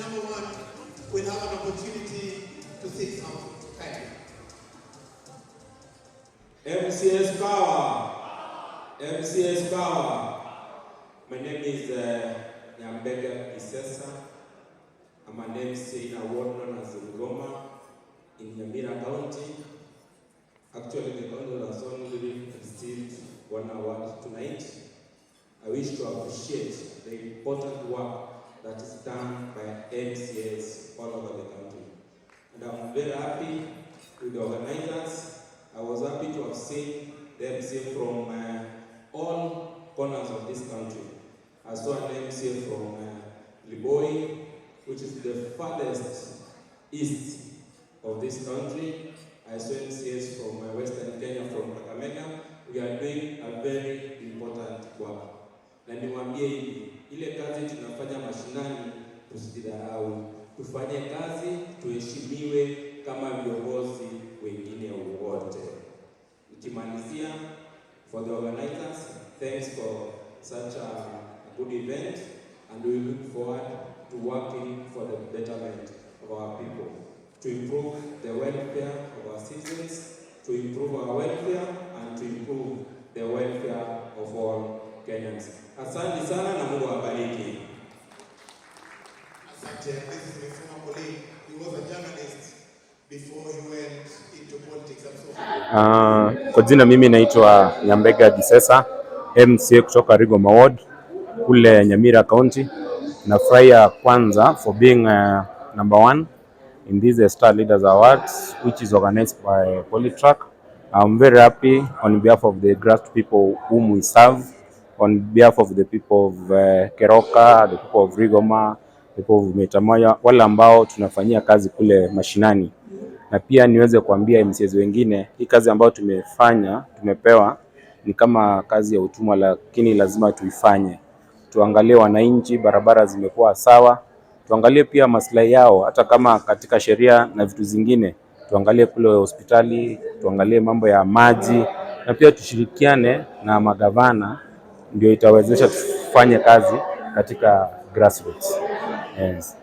number one will have an opportunity to say something. Kindly. MCAs Power. MCAs Power. My name is Nyambega Isesa. I'm an MCA in a ward known as Rigoma in Nyamira County. Actually, the county has only received one award tonight. I wish to appreciate the important work that is done by MCAs all over the country. And I'm very happy with the organizers. I was happy to have seen the MCA from all corners of this country. I saw an MCA from Liboi, which is the farthest east of this country. I saw MCAs from Western Kenya, from Kakamega. We are doing a very important work. Na niwaambie hivi, ile kazi tunafanya mashinani, tusijidharau, tufanye kazi, tuheshimiwe kama viongozi wengine wote. Nikimalizia, for the organizers, thanks for such a good event, and we look forward to working for the betterment of our people, to improve the welfare of our citizens, to improve our welfare, and to improve the welfare of all Kenyans. Asante sana na Mungu awabariki. Asante. This is my former colleague. He was a journalist before he went into politics. I'm so happy. Kwa jina mimi naitwa Nyambega Gisesa, MCA kutoka Rigoma Ward kule Nyamira County. Nafurahia kwanza for being number one in this Star Leaders Awards, which is organized by Polytrack. I'm very happy on behalf of the grassroots people whom we serve, on behalf of the people of Keroka, the people of Rigoma, the people of Metamoya, wale ambao tunafanyia kazi kule mashinani, na pia niweze kuambia MCAs wengine, hii kazi ambayo tumefanya, tumepewa ni kama kazi ya utumwa, lakini lazima tuifanye. Tuangalie wananchi, barabara zimekuwa sawa, tuangalie pia maslahi yao, hata kama katika sheria na vitu zingine, tuangalie kule hospitali, tuangalie mambo ya maji, na pia tushirikiane na magavana, ndio itawezesha tufanye kazi katika grassroots. Yes.